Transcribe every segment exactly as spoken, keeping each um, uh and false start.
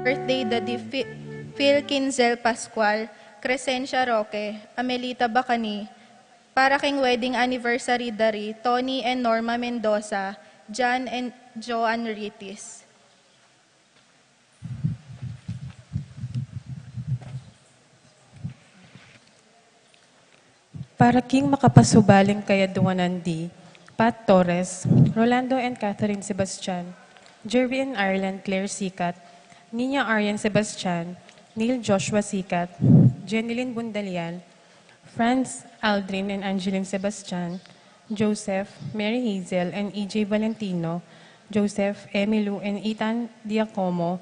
Birthday da di Fi-, Phil Kinzel Pascual, Crescencia Roque, Amelita Bacani, para king wedding anniversary da ri Tony and Norma Mendoza, John and Joan Ritis. Para king makapasubaling kayadwanan di Pat Torres, Rolando and Catherine Sebastian, Jerry and Ireland Claire Sikat, Nina Arian Sebastian, Neil Joshua Sikat, Jenilyn Bundalian, Franz Aldrin and Angeline Sebastian, Joseph, Mary Hazel and E J Valentino, Joseph, Emilou and Ethan Diacomo,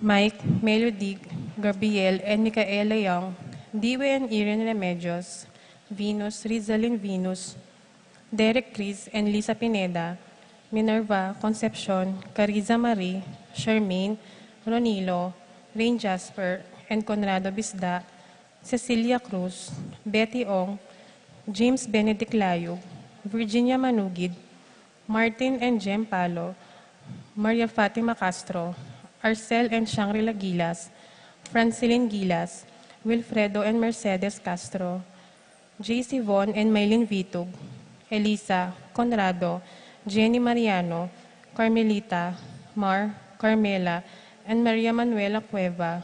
Mike, Melody, Gabriel and Micaela Young, Diwe and Irene Remedios, Venus, Rizalin Venus, Derek Chris and Lisa Pineda, Minerva, Concepcion, Cariza Marie, Charmaine, Ronilo, Rain Jasper, and Conrado Bisda, Cecilia Cruz, Betty Ong, James Benedict Layug, Virginia Manugid, Martin and Jem Palo, Maria Fatima Castro, Arcel and Shangri-La Gilas, Francilin Gilas, Wilfredo and Mercedes Castro, J C Von and Maylin Vitug, Elisa, Conrado, Jenny Mariano, Carmelita, Mar, Carmela, and Maria Manuela Cueva,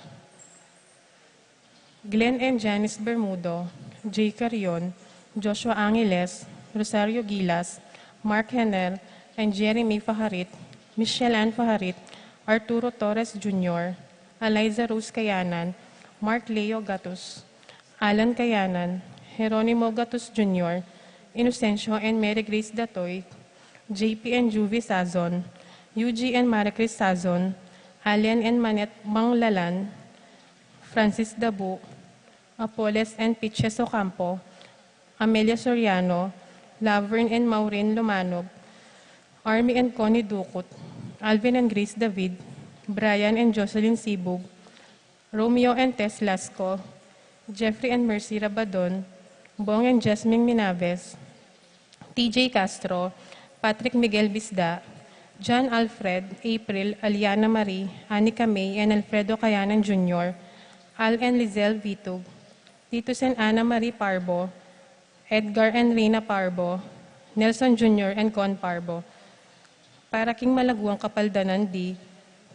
Glenn and Janice Bermudo, Jay Carrion, Joshua Angeles, Rosario Gilas, Mark Henner, and Jeremy Fajarit, Michelle Ann Fajarit, Arturo Torres Junior, Eliza Rose Kayanan, Mark Leo Gatus, Alan Kayanan, Jeronimo Gatus Junior, Inocencio and Mary Grace Datoy, J P and Juvie Sazon, Yuji and Maricris Sazon, Allen and Manette Manglalan, Francis Dabu, Apoles and Pitches Ocampo, Amelia Soriano, Laverne and Maureen Lumanog, Army and Connie Ducut, Alvin and Grace David, Brian and Jocelyn Sibug, Romeo and Tess Lasco, Jeffrey and Mercy Rabadon, Bong and Jasmine Minaves, T J Castro, Patrick Miguel Bisda, John Alfred, April, Aliana Marie, Anika May, and Alfredo Kayanan Junior, Al and Lizelle Vitug, Titus and Ana Marie Parbo, Edgar and Rina Parbo, Nelson Junior and Con Parbo. Para king malaguang kapaldanan di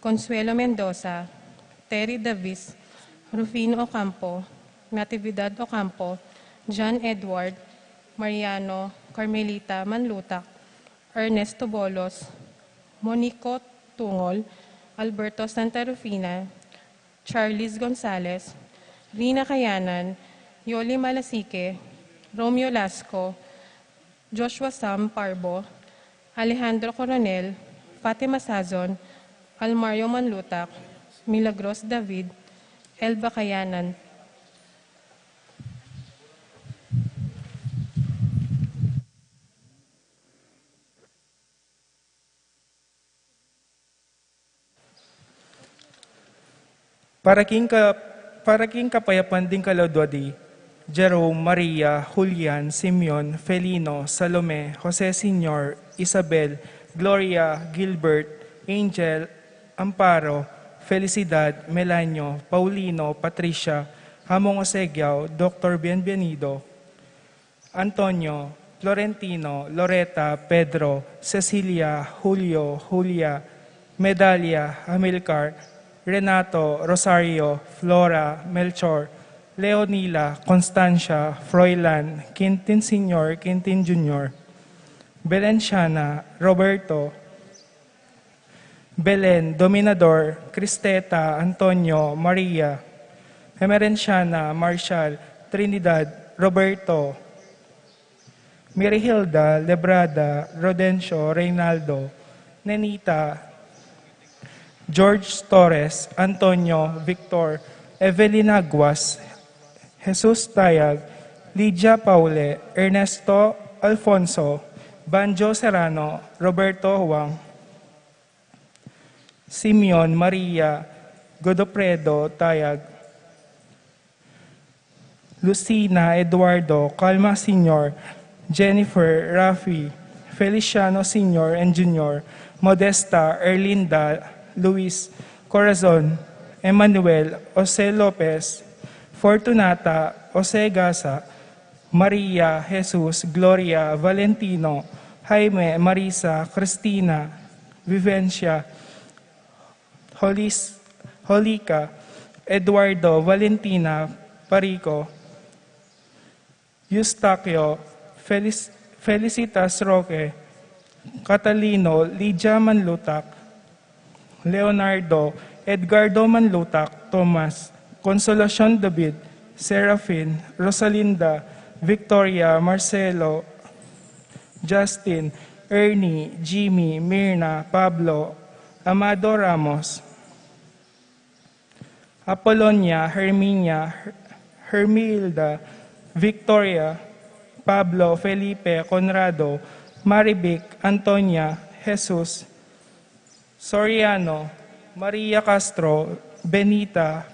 Consuelo Mendoza, Terry Davis, Rufino Ocampo, Natividad Ocampo, John Edward, Mariano, Carmelita Manlutak, Ernesto Bolos, Monico Tungol, Alberto Santa Rufina, Charles Gonzalez, Rina Kayanan, Yoli Malasique, Romeo Lasco, Joshua Sam Parbo, Alejandro Coronel, Fatima Sazon, Almario Manlutak, Milagros David, Elba Kayanan. Para king ka-, para king kapayapan ding kaladua di Jerome, Maria, Julian, Simeon, Felino, Salome, Jose Senior, Isabel, Gloria, Gilbert, Angel, Amparo, Felicidad, Melanio, Paulino, Patricia, Among Osegiao, Doctor Bienvenido, Antonio, Florentino, Loreta, Pedro, Cecilia, Julio, Julia, Medalia, Amilcar, Renato, Rosario, Flora, Melchor, Leonila, Constancia, Froilan, Quintin Senior, Quintin Junior, Belenciana, Roberto, Belen, Dominador, Cristeta, Antonio, Maria, Emerenciana, Marshall, Trinidad, Roberto, Mirihilda, Lebrada, Rodencio, Reynaldo, Nenita, George Torres, Antonio, Victor, Evelyn Aguas, Jesus Tayag, Lydia Paule, Ernesto Alfonso, Banjo Serrano, Roberto Huang, Simeon, Maria, Godofredo Tayag, Lucina, Eduardo, Calma Senior, Jennifer, Rafi, Feliciano Senior and Junior, Modesta, Erlinda, Luis, Corazon, Emmanuel, Jose Lopez, Fortunata, Jose Gasa, Maria, Jesus, Gloria, Valentino, Jaime, Marisa, Cristina, Vivencia, Holis-, Holica, Eduardo, Valentina, Parico, Eustaquio, Felic-, Felicitas Roque, Catalino, Lydia Manlutak, Leonardo, Edgardo Manlutak, Tomas, Consolacion David, Serafin, Rosalinda, Victoria, Marcelo, Justin, Ernie, Jimmy, Mirna, Pablo, Amado Ramos, Apolonia, Herminia, Her-, Hermilda, Victoria, Pablo, Felipe, Conrado, Marivic, Antonia, Jesus, Soriano, Maria Castro, Benita,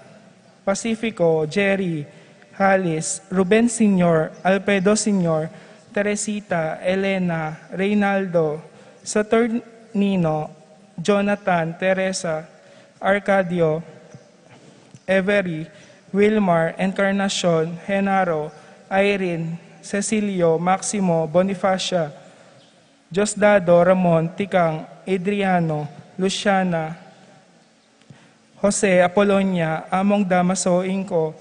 Pacifico, Jerry, Halis, Ruben Senior, Alfredo Senior, Teresita, Elena, Reynaldo, Saturnino, Jonathan, Teresa, Arcadio, Avery, Wilmar, Encarnacion, Genaro, Irene, Cecilio, Maximo, Bonifacia, Diosdado, Ramon, Tikang, Adriano, Luciana, Jose, Apolonia, Among Damaso, Inco,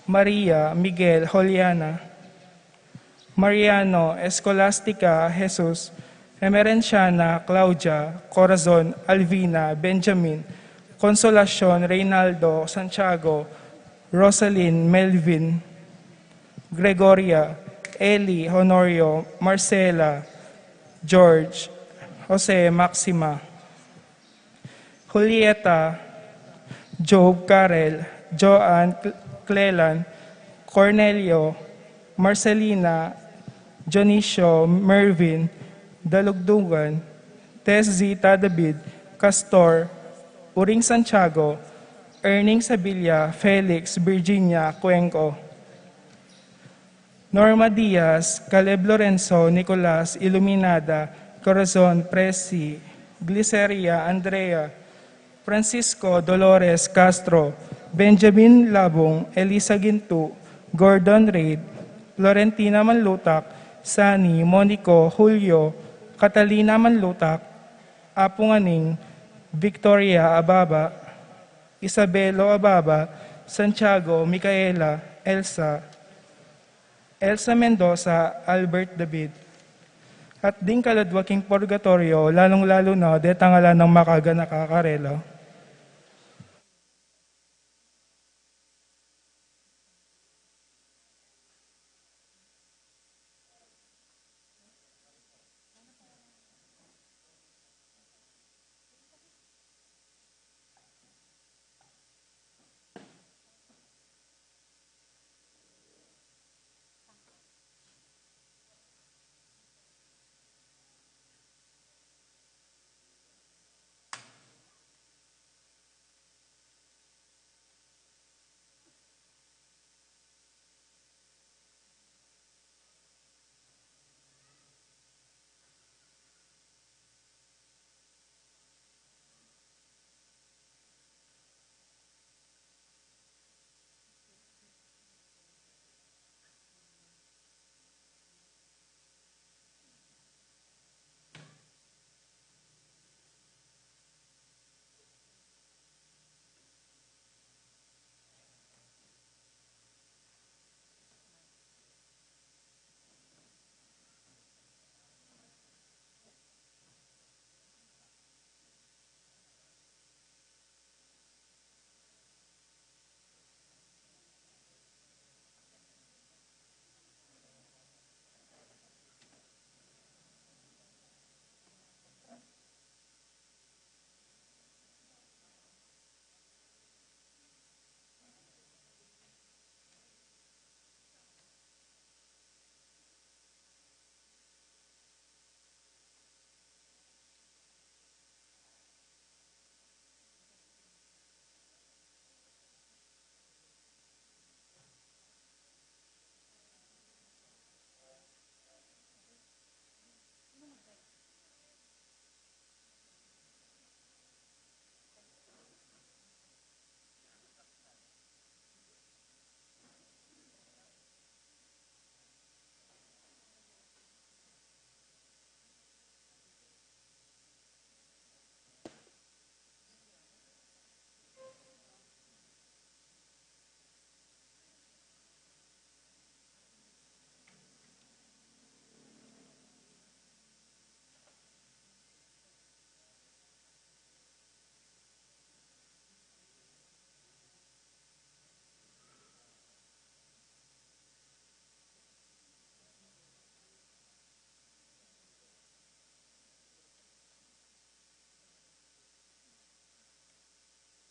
Maria, Miguel, Juliana, Mariano, Escolastica, Jesus, Emerenciana, Claudia, Corazon, Alvina, Benjamin, Consolacion, Reynaldo, Santiago, Rosalyn, Melvin, Gregoria, Eli, Honorio, Marcela, George, Jose, Maxima, Julieta, Job, Karel, Joan, Cl-, Clelan, Cornelio, Marcelina, Dionisio, Mervin, Dalugdugan, Tess Zita, David, Castor, Uring Santiago, Erning Sabilla, Felix, Virginia, Cuenco, Norma Diaz, Caleb Lorenzo, Nicolas, Iluminada, Corazon, Presi, Gliceria, Andrea, Francisco, Dolores, Castro, Benjamin Labong, Elisa Gintu, Gordon Reid, Florentina Manlutak, Sani, Monico, Julio, Catalina Manlutak, Apu Nganing, Victoria Ababa, Isabelo Ababa, Santiago, Micaela, Elsa, Elsa Mendoza, Albert David, at ding kaladwa king purgatorio, lalung-lalu na detang ala nang makaganaka karela.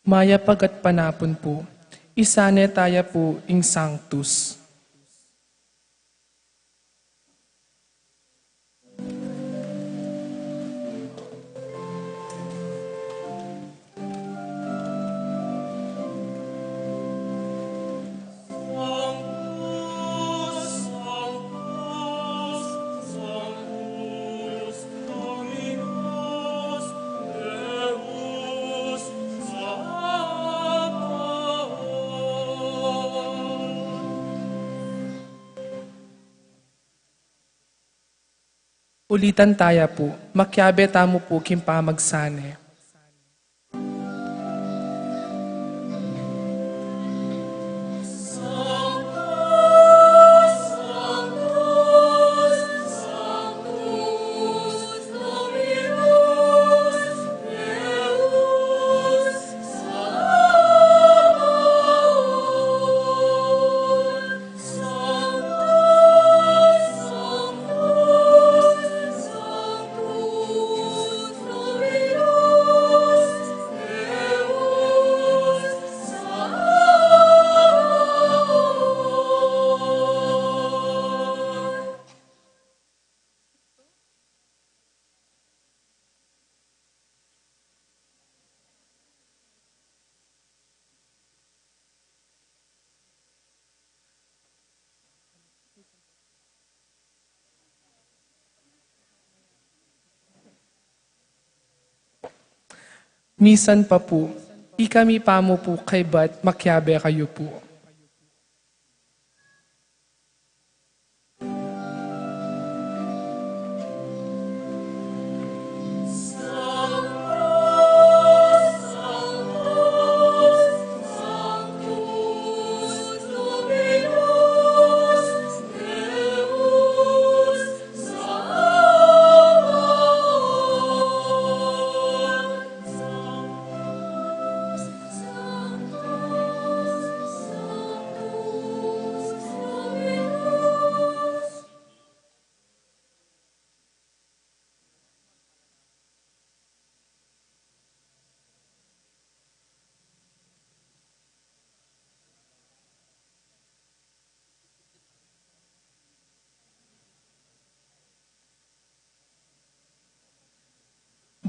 Mayap a gatpanapun pu. Isane taya pu ing Sanctus. Ulitan taya pu, makiabe tamu pu king pamagsane. Misan pa pu, ikami pamu pu kaybat, makiabe kayu pu.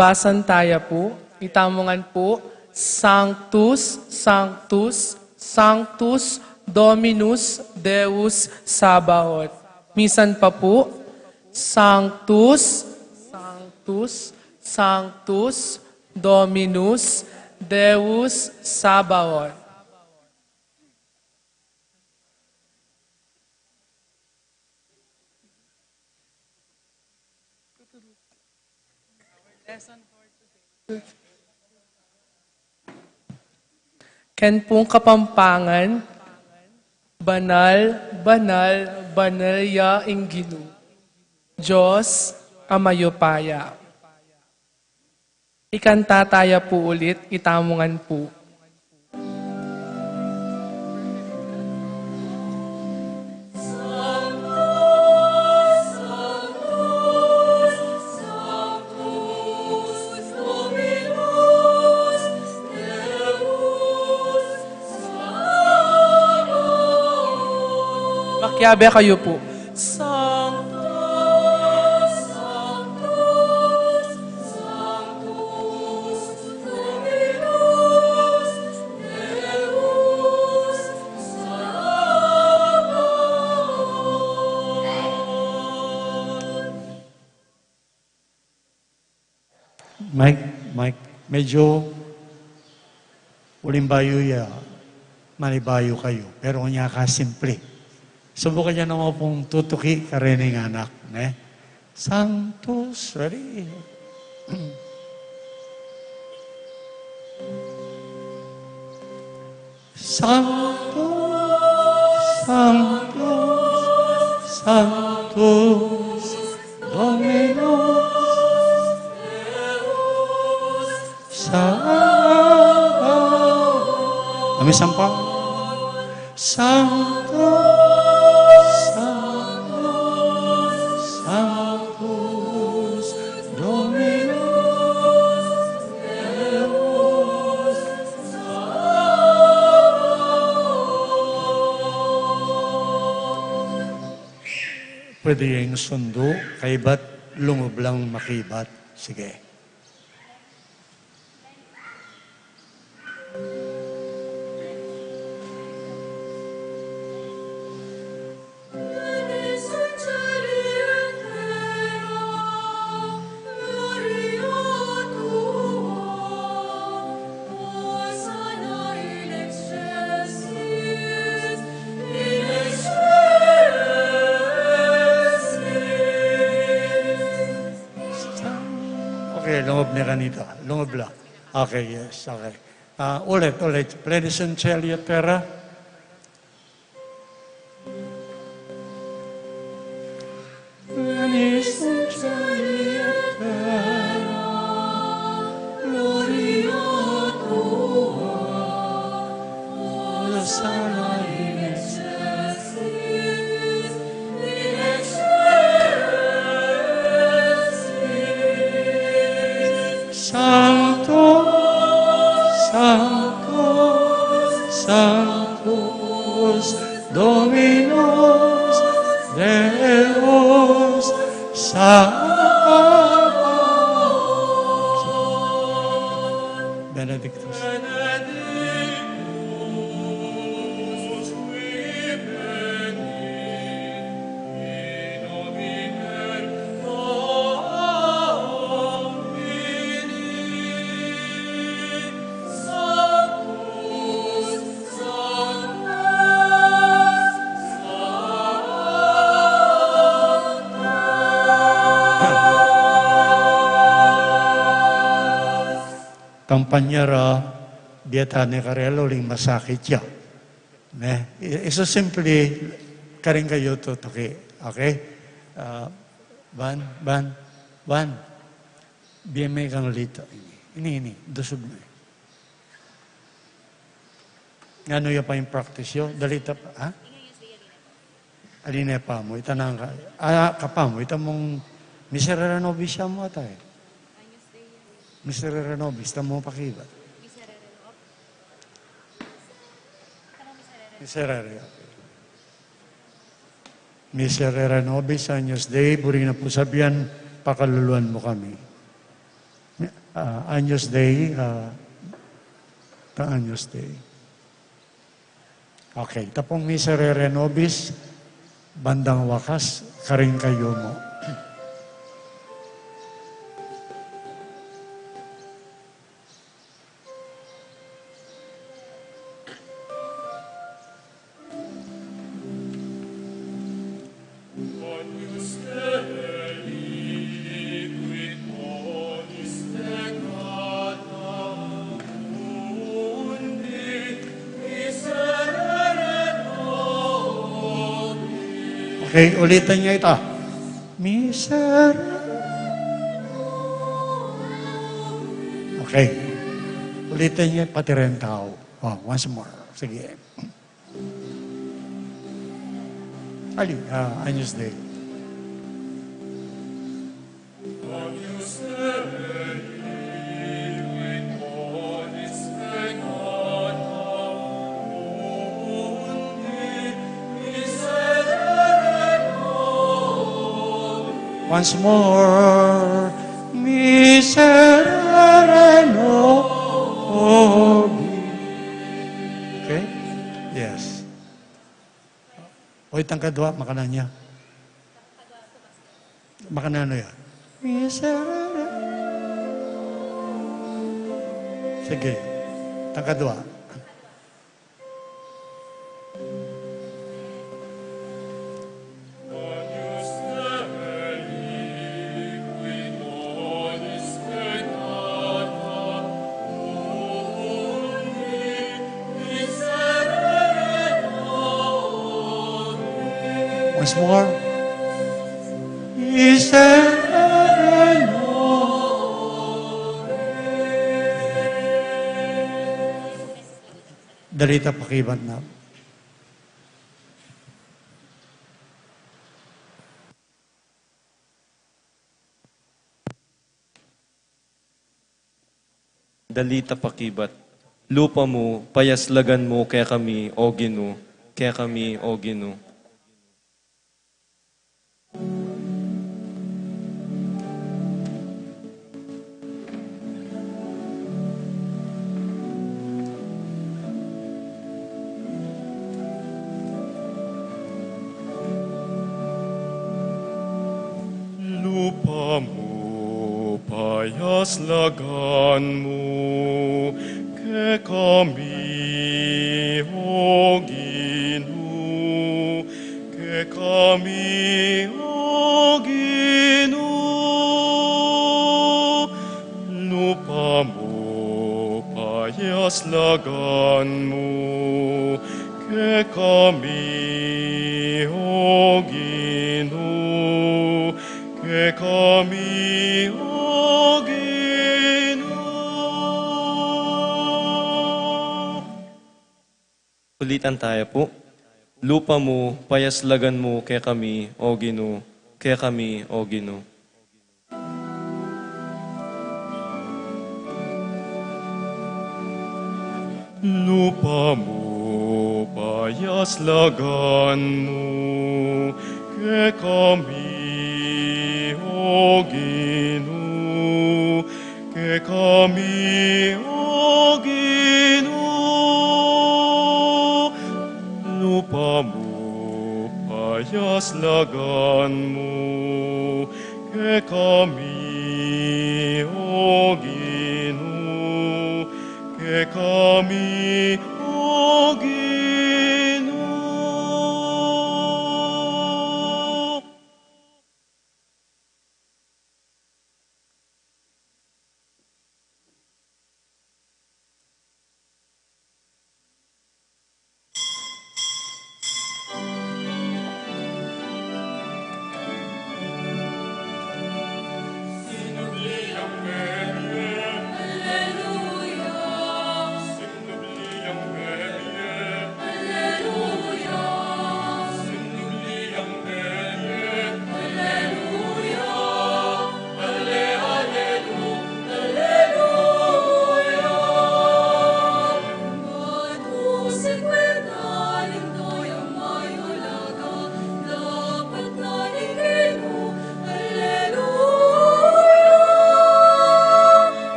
Basan taya pu, itamu ngan pu, Sanctus, Sanctus, Sanctus, Dominus, Deus, Sabaoth. Misan pa pu, Sanctus, Sanctus, Sanctus, Dominus, Deus, Sabaoth. Ken pung Kapampangan, banal, banal, banal ya ing Ginu, Dios a mayupaya. Ikanta taya pu ulit, itamu ngan pu. Makiabe kayu pu. Sanctus, Sanctus, Sanctus, Dominus, Deus, Sabaoth. Mike, Mike, medyo uling bayu ya, manibayu kayu. Pero nya ka simple. Subukan yu naman pung tutuki kareng anak, ne? Sanctus, ready? Sanctus, Sanctus, Sanctus, Dominus, Deus, Sabaoth. Kami sampa. Sanctus, Sanctus, Sanctus, Dominus, Deus, Pwede ing sundu, kaybat lungub lang makibat. Sige. Okay, lungub ne kanita. Lungub la. Okay, yes, okay. Ah, ulit, ulit. Plenisim caeli et terra. Plenisim caeli et terra, gloria tua, Hosanna in excelsis, in excelsis. Sanctus, Sanctus, Sanctus, Dominus Deus Sabaoth. Benedictus. Kampanya ra, bie ta ne karela uling masakit ya. Ne? I-, isu simpli karing kayu tutuki. Okay? Ah, Van, Van, Van. Bie me kang lita. Ini, ini. Dusug me. Nganu ya pa ing practice yu? Dalita pa, ha? Alin e pa mu, ita nang ka, ah, ka pa mu, ita mung miserere nobis ya mu ata e. Miserere nobis, ita mu pakibat. Miserere, okay. Miserere nobis, Agnus Dei, buri na pu sabian, pakaluluan mu kami. Ah, Agnus Dei, ah, ta Agnus Dei. Okay, ita pung Miserere nobis, bandang wakas, karing kayu mu. Okay, ulitan yu ita. Miserere. Okay. Ulitan yu pati reng tau. Oh, once more. Sige. Ali, ah, Agnus Dei. Once more, Miserere nobis. Okay? Yes. O, itang kadua, makananu ya? Makananu ya? Miserere. Sige. Itang kadua. Once more. Miserere nobis. Dalita pakibat na. Dalita pakibat. Lupa mu, payaslagan mu kekami, O Ginu, kekami, O Ginu. Lagan mu kekami, O Ginu, kekami, O Ginu. Lupa mu, payas lagan mu kekami, O Ginu, kekami, O Ginu. Ulitan taya pu. Lupa mu, payas lagan mu kekami, O Ginu, kekami, O Ginu. Lupa mu, payas lagan mu kekami, O Ginu, kekami, O Ginu. Lupa mu, payas lagan mu kekami, O Ginu, kekami, O Ginu.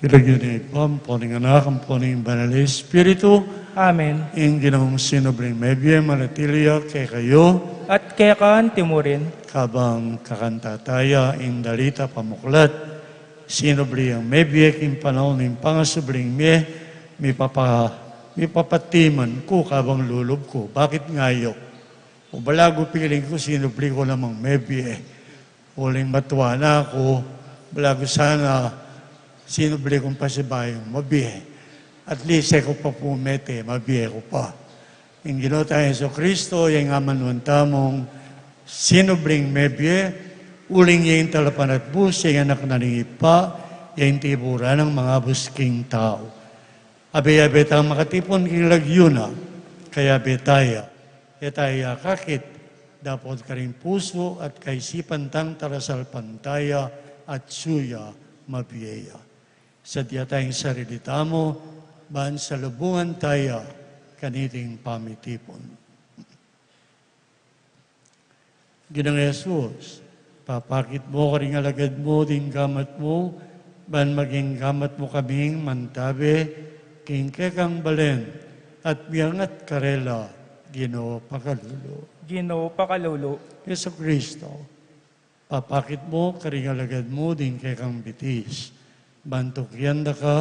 King lagyu ning Ibpa, ampo ning Anak, ampo ning Banal a Espiritu, Amen. Ing Ginung sinubling mebie, manatili ya kekayu. At keka antimurin. Kabang kakanta taya ing dalita pamuklat, sinubli yang mebie king panaun ning pangasubling mie, mipapa-, mipapatiman ku kabang lulub ku. Bakit nga yu? O balagu piling ku, sinubli ku namang mebie. Uling matua na ku, balagu sana sinubli kung pasibayung mabie. At least, e ku pa pumete, mabie ku pa. Ing Ginu tang Jesucristo, yang amanuan tamung sinubling mebie, uling yang talapanatbus, yang anak na ning Ibpa, yang tiburan nang mangabus king tau. Abe-abe tang makatipun king lagyu na, kayabe taya, e taya akakit, dapot karing pusu at kaisipan tang talasalpantaya at suya mabie ya. Sadya taya ing sarili tamu, ban salubungan taya kaniting pamitipun. Ginung Jesus, papakit mu karing alagad mu ding gamat mu, ban maging gamat mu kaming mantabe king kekang balen, at miangat karela, Ginu pakalulu. Ginu pakalulu. Jesucristo, papakit mu karing alagad mu ding kekang bitis, ban tukian da ka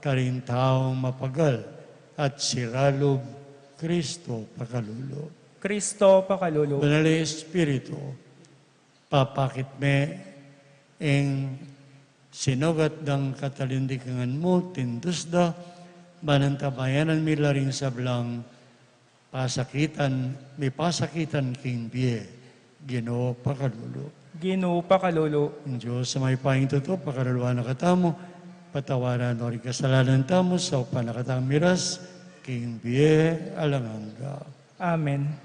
karing taung mapagal at siralub, Cristo pakalulu. Cristo pakalulu. Banal a Espiritu, papakit me ing sinugat dang katalindikangan mu, tindus da, ban antabayanan mi la ring sablang pasakitan, mipasakitan king bie, Ginu pakalulu. Ginu pakalulu. Ing Dios a mayupayang tutu, pakaluluan na katamu, patawaran no ring kasalanan tamu, saupan na katang miras king bie alang angga. Amen.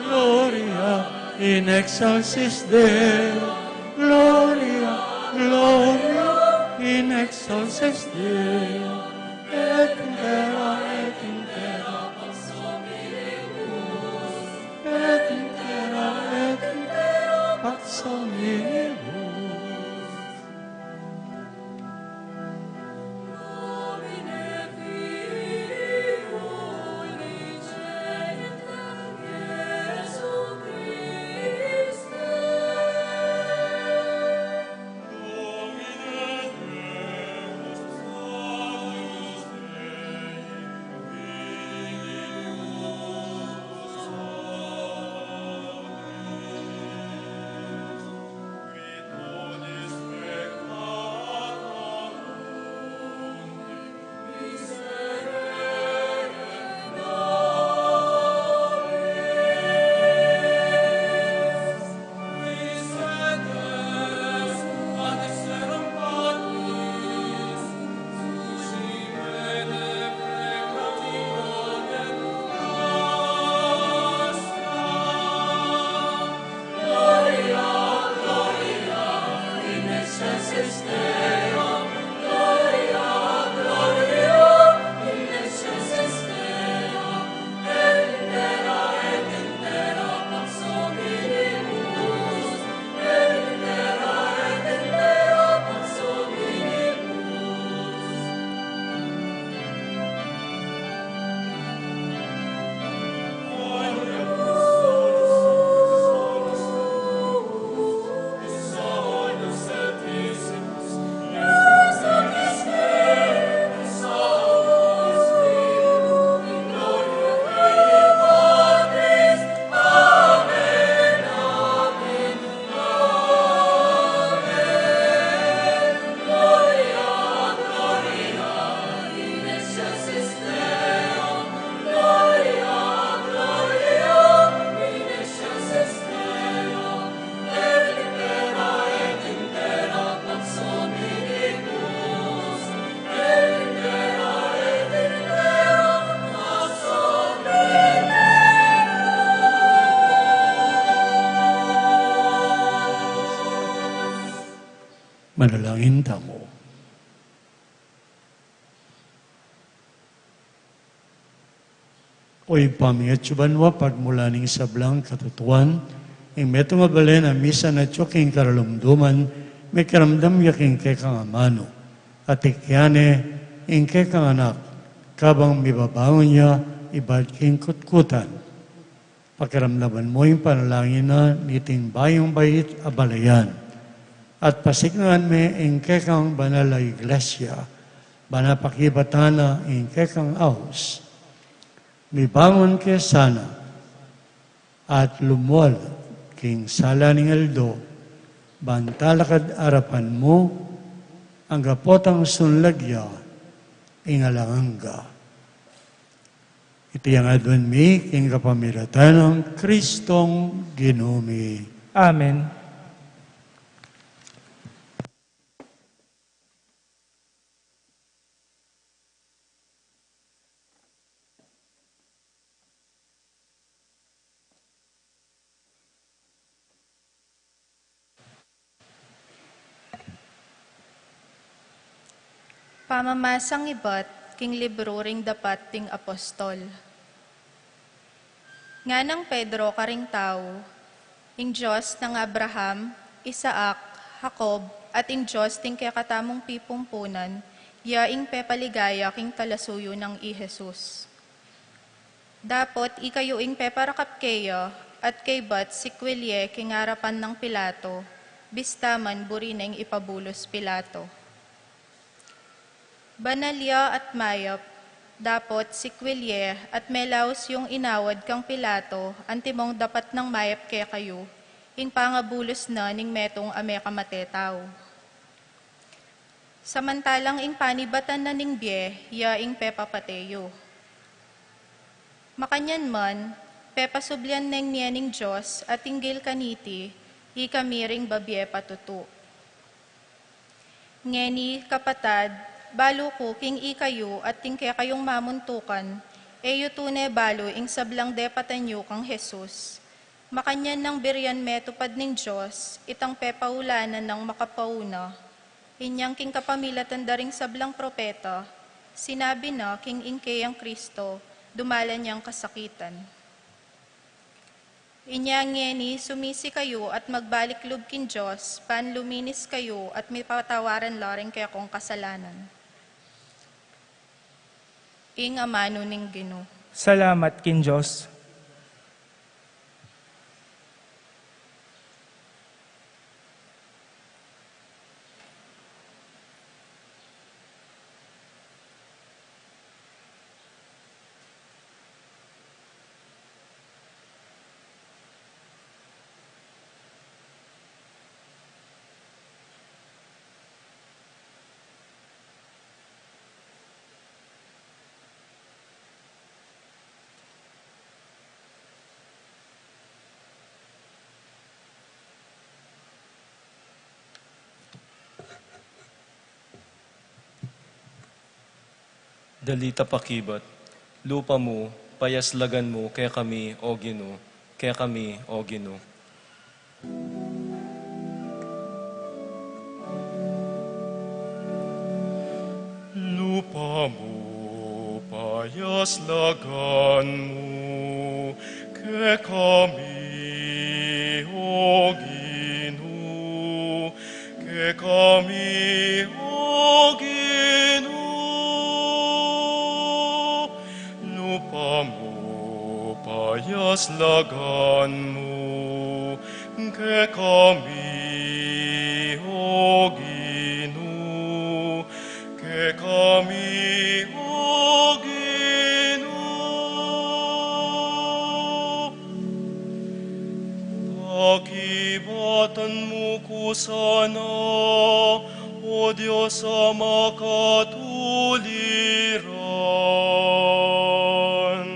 Gloria in excelsis Deo. Gloria, Gloria in excelsis Deo. Et in terra, et in terra, et in terra, et in terra, pax omnibus. Manalangin tamu. O Ibpa mi, atiu ka banua, pagmulan ning sablang katutuan, ing metung a balen a misa na atiu king karalumduman, mekiramdam ya king kekang amanu, at ikyan ne ing kekang anak, kabang mibabangun ya ibat king kutkutan. Pakiramdaman mu ing panalangin na niting bayung bait a balayan. At pasiknangan me ing kekang banal a Iglesia, ban pakibatan na ing kekang aus. Mibangun ke sana, at lumuwal king sala ning aldo, ban talakad arapan mu, angga potang sunlag ya, ing alang angga. Iti ing aduan mi, king kapamilatan nang Kristong Ginu mi. Amen. Pamamasang ibat king libru ring dapat ding apostol. Nganang Pedro karing tau, ing Dios nang Abraham, Isaac, Jacob, at ing Dios ding kekatamung pipumpunan, ya ing pepaligaya king talasuyu nang i Jesus. Dapot ikayu ing peparakap keya, at kaybat sikwil ye king arapan nang Pilato, bista man buri neng ipabulus Pilato. Banal ya at mayap, dapot sikwil ye at melaus yung inawad kang Pilato, antimong dapat nang mayap kekayu, ing pangabulus na ning metung a mekamate tau. Samantalang ing panibatan na ning bie, ya ing pepapate yu. Makanyan man, pepasublian neng nie ning Dios a tinggil kaniti, ikami ring babie patutu. Ngeni, kapatad, balu ku king ikayu at king kekayung mamuntukan, e yu tune balu ing sablang depatan yu kang Jesus. Makanyan nang birian me tupad ning Dios, itang pepaulanan nang makapauna. Inyang king kapamilatan da ring sablang propeta, sinabi na king ing keyang Kristo, dumalan yang kasakitan. Inya ngeni, sumisi kayu at magbalik lub king Dios, ban luminis kayu at mipatawaran la ring kekong kasalanan. Ing amanu ning Ginu. Salamat king Dios. Dali ta pakibat. Lupa mu, payaslagan mu kekami, O Ginu, kekami, O Ginu. Lupa mu, payaslagan mu kekami, O Ginu, kekami, O Ginu. Lupa mu, payaslagan mu kekami, O Ginu, kekami, O Ginu. Pakibatan mu ku sana, O Dios a makatuliran,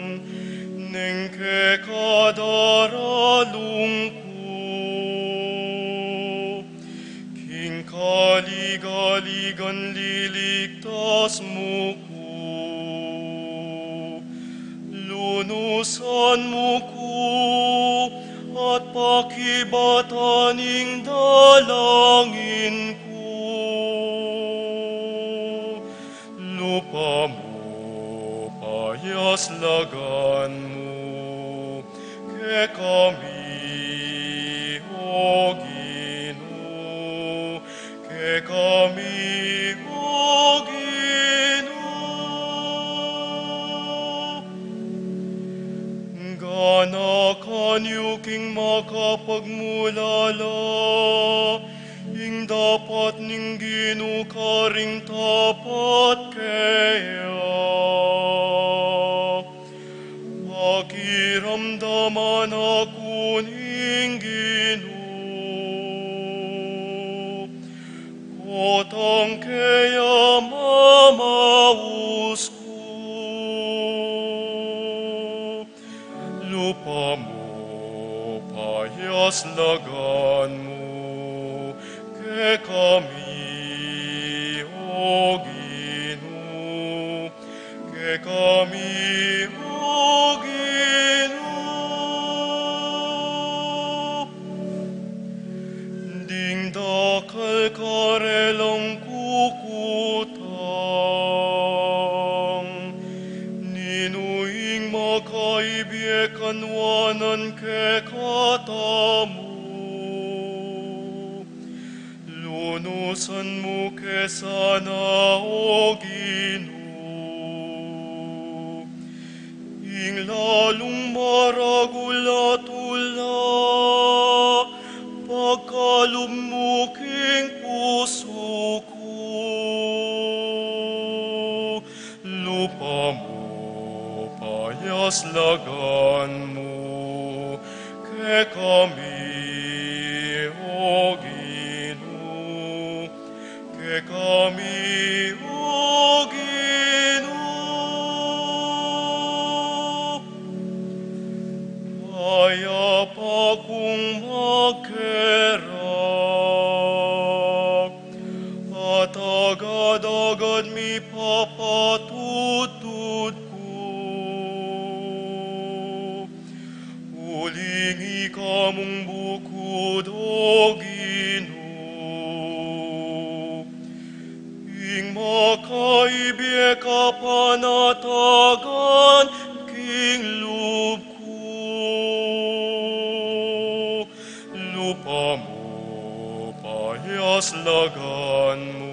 neng kekadaralung ku. King kaligaligan liligtas mu ku, lunusan mu ku, at pakibatan ing dalangin ku. Lagan mu kekami, O Ginu, kekami, O Ginu. Ganakan yu king makapagmulala ing dapat ning Ginu karing tapat keya. Pakiramdaman na ku ning Ginu, potang keya mamaus ku. Lupa mu, payaslagan mu kekami, O Ginu, kekami, O Ginu. Ding dakal karelang kukutang, ninu ing makaibie kanuanan kekatamu? Lunusan mu ke sana, O Ginu, ing lalung maragul a tula, pagkalub mu king pusu ku. Lupa mu, payaslagan mu kekami, O Ginu, kekami, O Ginu. Mayap kung magkerak, at agad-agad mipapatudtud ku. Uling ika mung bukud, O Ginu, ing makaibie kapanatagan king lub ku. Lupa mu, payaslagan mu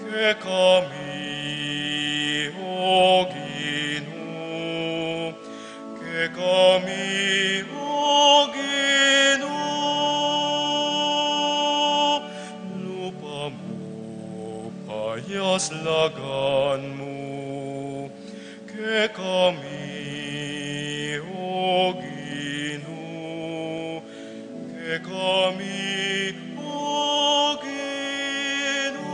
kekami, O Ginu, kekami, O Ginu. Lupa mu, payaslagan mu kekami, O Ginu, kekami, O Ginu.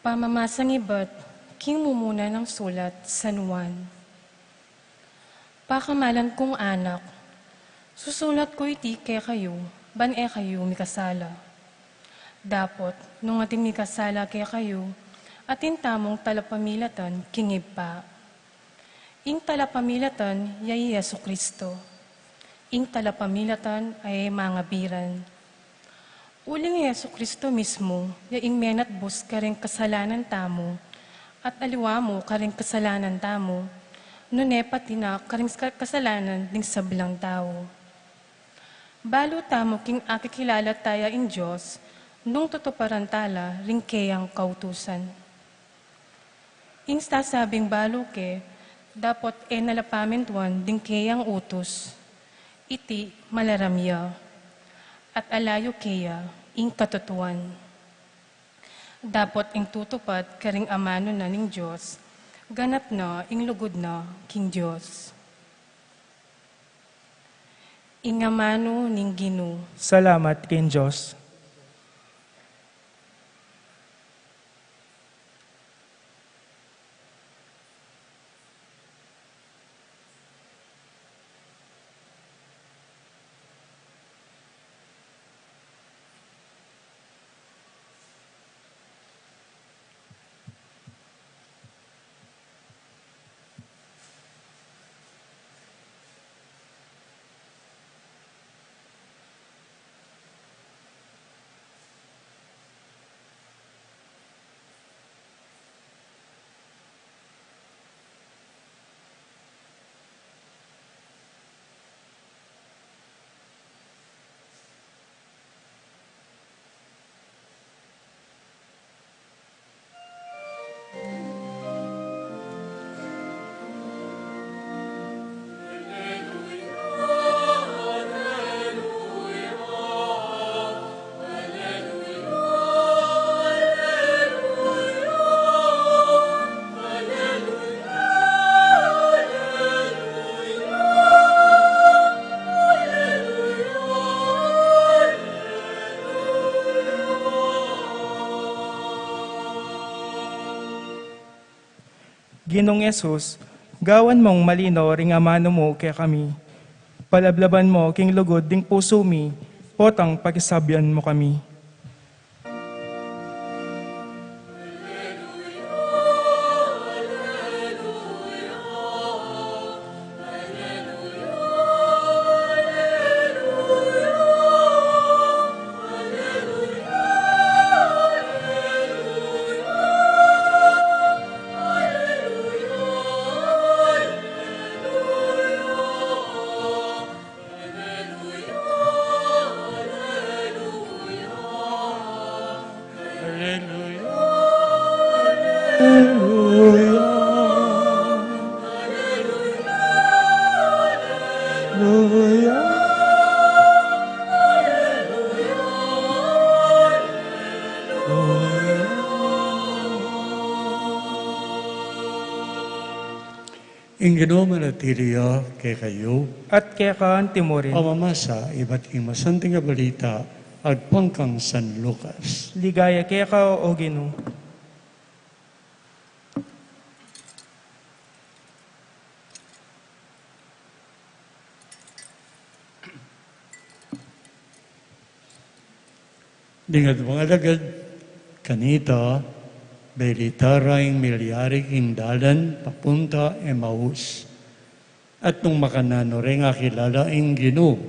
Pamamasang ibat king mumuna nang sulat San Juan. Pakamalan kung anak, susulat ku iti kekayu, ban e kayu mikasala. Dapot, nung atin mikasala kekayu, atin tamung talapamilatan king Ibpa. Ing talapamilatan ya i Jesu-Cristo. Ing talapamilatan a e mangabiran. Uling i Jesu-Cristo mismu ya ing menatbus karing kasalanan tamu, at aliwa mu karing kasalanan tamu, nune pati na karing ka-, kasalanan ding sablang tau. Balu tamu king akikilala ta ya ing Dios, nung tutuparan ta la ring keyang kautusan. Ing sasabing balu ke, dapot e na la pamintuan ding keyang utus. Iti malaram ya, at alayu keya ing katutuan. Dapot ing tutupad karing amanu na ning Dios, ganap na ing lugud na king Dios. Ing amanu ning Ginu. Salamat king Dios. Ginung Jesus, gawan mung malino ring amanu mu kekami. Palablaban mu king lugud ding pusu mi, potang pakisabyan mu kami. Ing Ginu manatili ya kekayu. At keka antimurin. Pamamasa ibat king masanting a balita agpang kang San Lucas. Ligaya keka, O Ginu. Ding adwang alagad kanita, belita ra ing milyari king dalan papunta Emaus. At nung makananu reng akilala ing Ginu,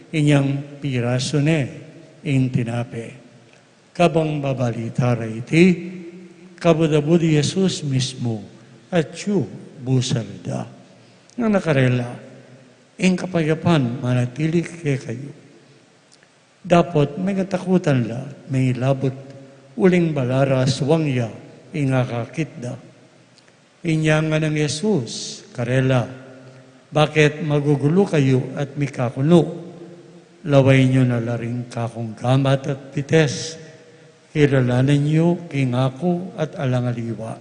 inyang pirasu ne ing tinape. Kabang babalita ra iti, kabud-abud i Jesus mismu, atyu busal da. Ngana karela, ing kapayapan manatili kekayu. Dapot mengatakutan la, mengilabut, uling balaras wang ya ing akakit da. Inya nganang Jesus karela, bakit magugulu kayu at mikakunu? Laway yu na la ring kakung gamat at bitis, kilalanan yu king aku at alang aliwa.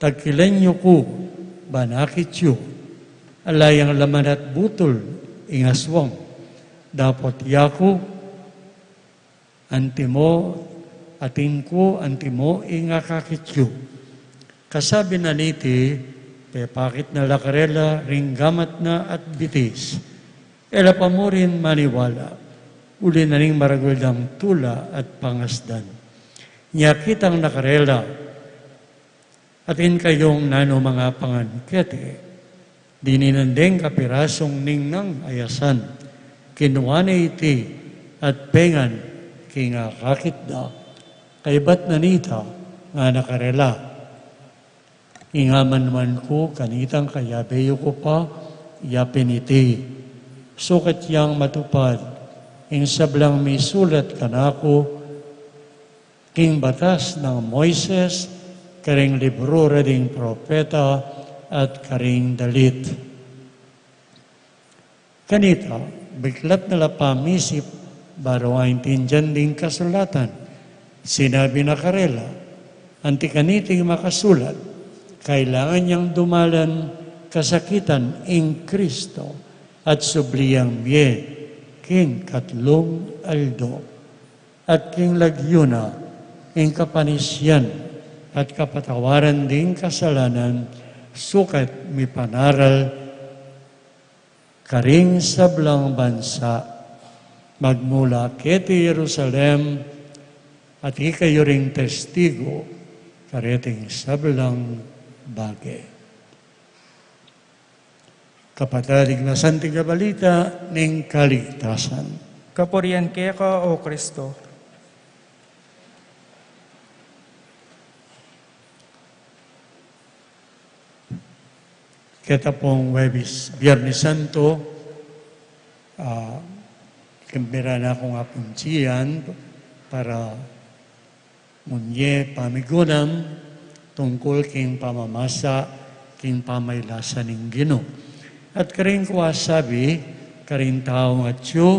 Tagkilan yu ku, ban akit yu, ala yang laman at butul ing aswang. Dapot yaku, antimo, atin ku, antimo ing akakit yu. Kasabi na niti, pepakit na la karela ring gamat na at bitis. E la pa murin maniwala, uli na ning maragul dang tula at pangasdan. Nyakitang na karela, atin kayung nanu mangapangan keti, dininan deng kapirasung ningnang a yasan, kinua ne iti, at pengan king akakit da. Kaybat na nita, ngana karela, ing amanman ku kanitang kayabe yu ku pa yapin iti, sukat yang matupad ing sablang misulat kanaku king batas nang Moises, karing libru ra ding propeta, at karing dalit. Kanita, biklat na la pamisip, baru aintindian ding kasulatan. Sinabi na karela, anti kaniting makasulat, kailangan yang dumalan kasakitan ing Kristo, at subli yang mie king katlung aldo. At king lagyu na, ing kapanisian at kapatawaran ding kasalanan, sukat mipanaral karing sablang bansa, magmula keti Jerusalem, at ikayu ring testigu kareting sablang bage. Kapatad, ing masanting a balita ning kaligtasan. Kapurian keka, O Kristo. Keta pung Huwebes, Biernes Santo, ah, kembe ra na kung apunsian para munye pamigunam tungkul king pamamasa king pamailasan ning Ginu. At karin ku asabi karing taung atyu,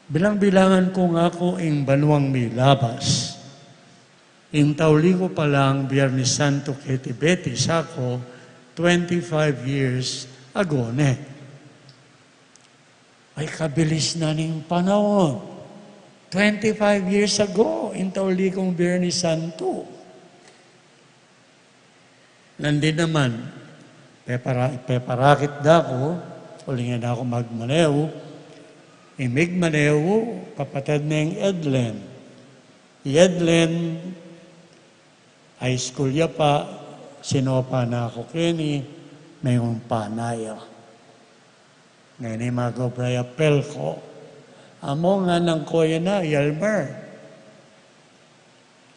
bilang-bilangan ku nga ku ing banuang milabas. Ing tauli ku palang Biernes Santo keti Betis aku, twenty-five years ago ne. Ay, kabilis na ning panaun. Twenty-five years ago, ing tauli kung Biernes Santo. Nandin naman, pepara-, peparakit da ku, uling e da ku magmanehu, i migmanehu, kapatad neng Edlen. I Edlen, high school ya pa, sinopa na ku keni, meyumpa na ya. Ngeni mag-obra ya Pelco. Amu nganang ko ya na, Yelmer.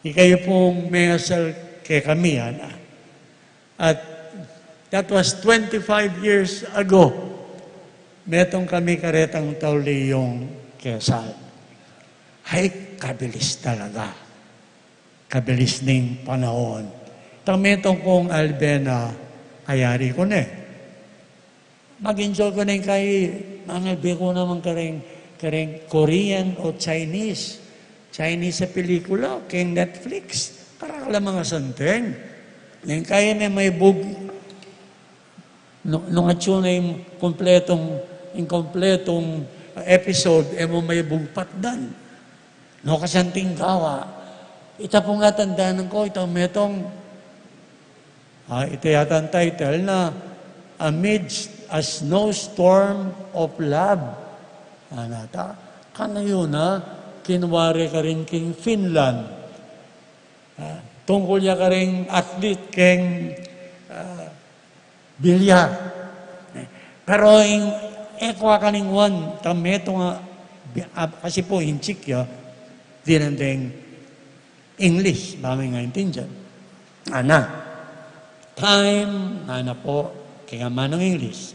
Ikayu pung mengasal kekami, ana. At that was twenty-five years ago. Metung kami karetang tauli yung kesal. Ay, kabilis talaga. Kabilis ning panaun. Tang metung kung Alvena, ayari ku ne. Mag-enjoy ku ne ing kai, mangalbe ku naman kareng, kareng Korean o Chinese. Chinese a pelikula, keng Netflix. Karakal a mangasanteng. Neng kai ne maibug, nu-, nung atyu na ing kumpletung, ing kumpletung episode, e mu maibug patdan. No, kasanting gawa. Ita pung atandanan ku, ita metung, ah, ita yata ing title na Amidst a Snowstorm of Love. Ana ta, kanayu na, kinwari karin king Finland. Ah, tungkul ya karing athlete keng, ah, bilyar. Pero ing, e ku akaningwan, ta metung a, bi-, ah, kasi pu ing chick ya, dinan deng English, ba mi ngan aintindian. Ana, time, ana pu, keng amanung English.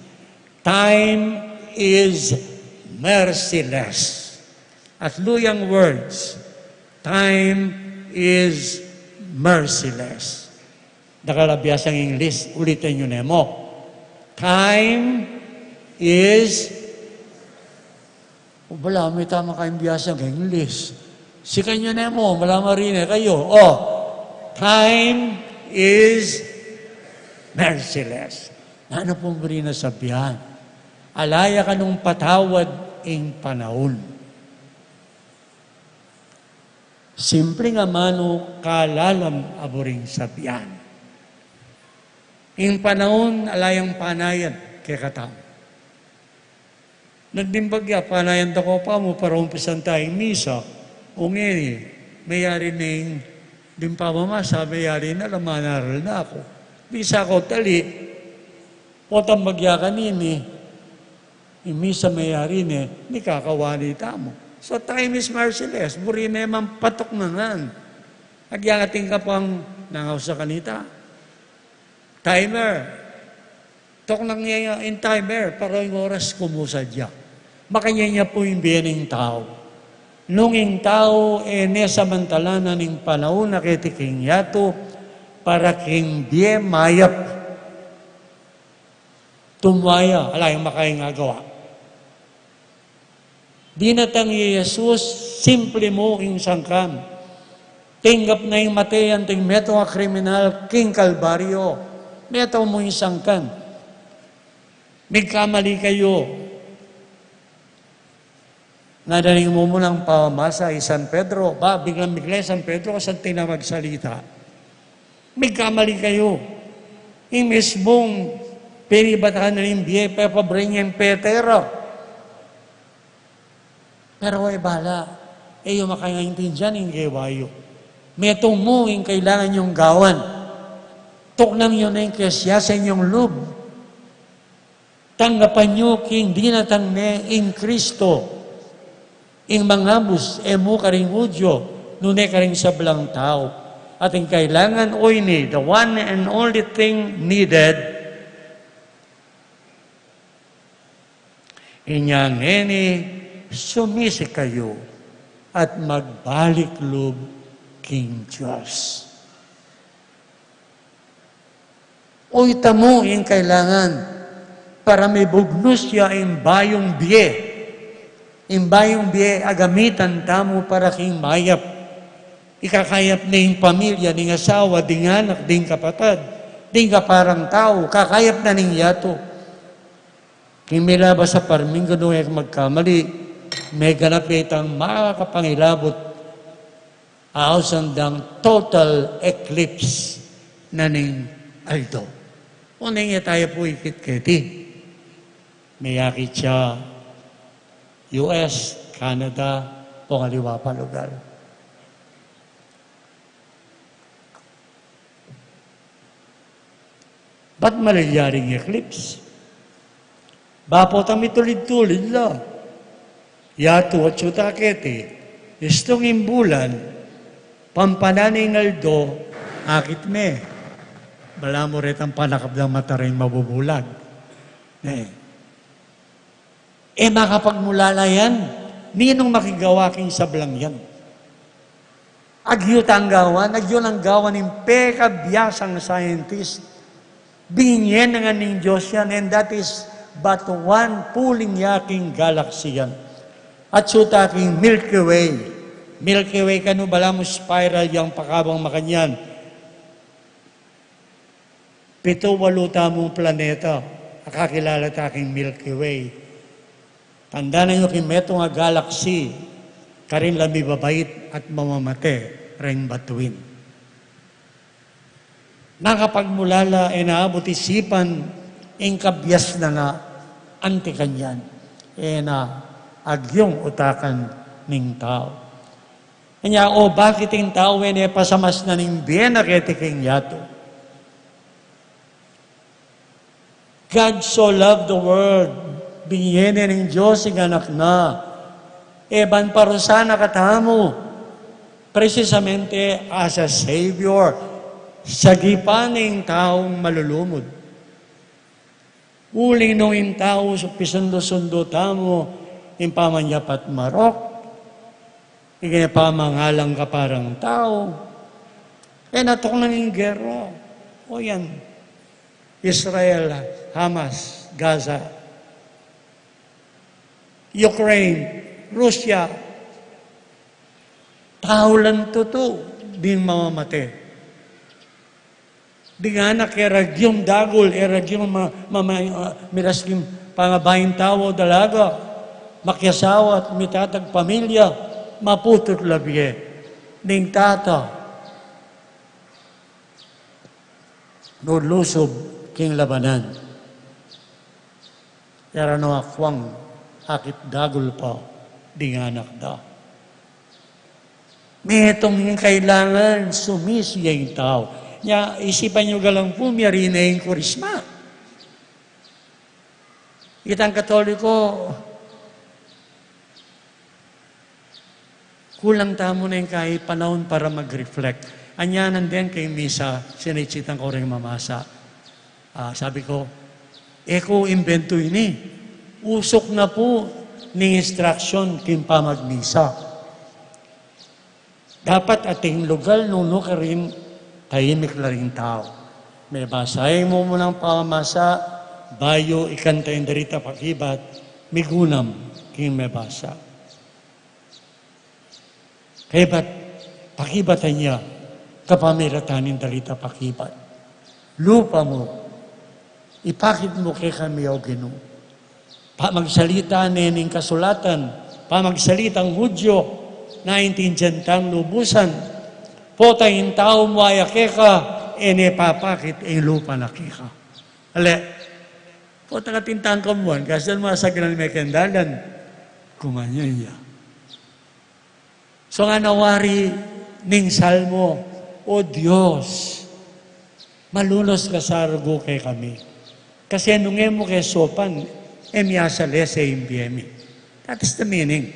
Time is merciless. Atlu yang words, time is merciless. Dakal a biasang English, ulitan yu ne mu. Time is, o, balamu ita makayang biasang English. Sikan yu ne mu, balamu marine kayu. O, time is merciless. Nanu pung buri na sabian? Ala ya kanung patawad ing panaun. Simple ngan amanu kalalam a buring sabian. Ing panaun ala yang panayan kekatamu. Nagdimbag ya, panayan da ku pa mu para umpisan taya ing misa. O ngeni, meyari ne ing dimpamamasa, meyari na la, manaral na ku. Bisa ku tali, potang bagya kanini, ing misa meyari ne, mikakawani tamu. So time is merciless. Buri ne mang patuk na ngan. Agya ating kapang nangausa kanita. Timer. Tuknang ne ya ing timer, para ing oras kumusad ya. Makanyan ya pu ing bie ning tau. Nung ing tau e ne samantalanan ing panaun a keti king yatu, para king bie mayap. Tumwaya, ala yang makayang agawa. Dinatang i Jesus, simple mu ing sangkan. Tinggap na ing mate anting metung a kriminal king Kalbaryo. Metung mu ing sangkan. Migkamali kayu. Ngana ning mumunang pamamasa i San Pedro, ba, biglang migla i San Pedro, kasanting na magsalita. Migkamali kayu. Ing mismung pinibatan na ning bie, pepabring ing Petero. Pero e bala, e yu makayang aintindian ing gewa yu. Metung mu ing kailangan yung gawan. Tuknang yu ne ing kesya sa inyong lub. Tanggapan yu king dinatang ne ing Kristo. Ing mangabus e mu karing Hudyo, nune karing sablang tau. At ing kailangan o ini, the one and only thing needed, inya ngeni, sumisi kayu at magbalik lub king Dios. O ita mu ing kailangan para mibugnus ya ing bayung bie. Ing bayung bie a gamitan tamu para king mayap. Ikakayap na ing pamilya, ning asawa, ding anak, ding kapatad, ding kaparang tau, kakayap na ning yatu. King milabas a parming, nung e ku magkamali, meganap ya itang makakapangilabut a ausan dang total eclipse na ning aldo. Oneng e tayu pu ikit keti. Meyakit ya U S, Canada, o kung aliwa pang lugar. Ba't malilyaring eclipse? Ba potang mitulid-tulid la. Yatu atsu ta keti, istung ing bulan, pampanan ing aldo, akit me. Balamu retang panakap dang mata ring mabubulag. Ne. E makapagmulala yan, ninung makigawa king sablang yan? Agyu tang gawan, agyu nang gawan ing pekabiasang scientist. Binie na ngan ning Dios yan, and that is but one puling yaking galaxy yan. Atsu ta king Milky Way. Milky Way kanu balamu spiral yang pakabang makanyan. Pitu, walu tamung planeta, akakilala ta king Milky Way. Tandanan yu king metung a galaxy, karin la mibabait at mamamate reng batuin. Nakapagmulala, e na abut isipan, ing kabias na nga anti kanyan, e na agyung utakan ning tau. Anya, o bakit ing tau e ne pasamasnan ing bie na keti king yatu? God so loved the world, binie ne ning Dios ing anak na, e ban parusa na katamu, precisamente as a Savior, sagipan ing taung malulumud. Uling nung ing tau pisundu-sundu tamu, ing pamanyapat marok, ing pamangalang kaparang tau, e natuknang ing gera. O yan, Israel, Hamas, Gaza, Ukraine, Russia, tau lang tutu ding mamamate. Ding anak e ra agyung dagul, e ra agyung ma-, ma-, ma-, ah, miras king pangabaing tau o dalaga, makiasawa at mitatag pamilya, maputut la bie. Ning tata, nulusub king labanan. E ra no akwang akit dagul pa ding anak da. Metung ing kailangan sumisi ya ing tau. Nya, isipan yu galang pu, miyari ne ing Kurisma. Itang Katoliko, kulang tamu na ing kai panaun para mag-reflect. Anya nandeng king misa, sinitsitang ko ring mamasa. Ah, sabi ko, "E ku imbentu ini. Usuk na pu ning instruction king pamagmisa. Dapat ating lugal nung nukarin, taimik la ring tau. Mebasain mu munang pamamasa, bayu ikanta ing darita pakibat, migunam king mebasa." Kaybat pakibatan ya kapamilatan ning darita pakibat. Lupa mu, ipakit mu kekami, O Ginu. Pamagsalita ne ning kasulatan, pamagsalitang Hudyo, naintindian tang lubusan. Pota ing tau mu aya keka, e ne papakit ing lupa na keka. Ale, pota kating tangkamuan, kasdan mu asagnan me keng dalan, kumanyan ya. So nga nawari ning Salmo, "O Dios, malunus ka sa rugu kekami. Kasi nung e mu ke saupan, e mi asalese ing bie mi." That is the meaning.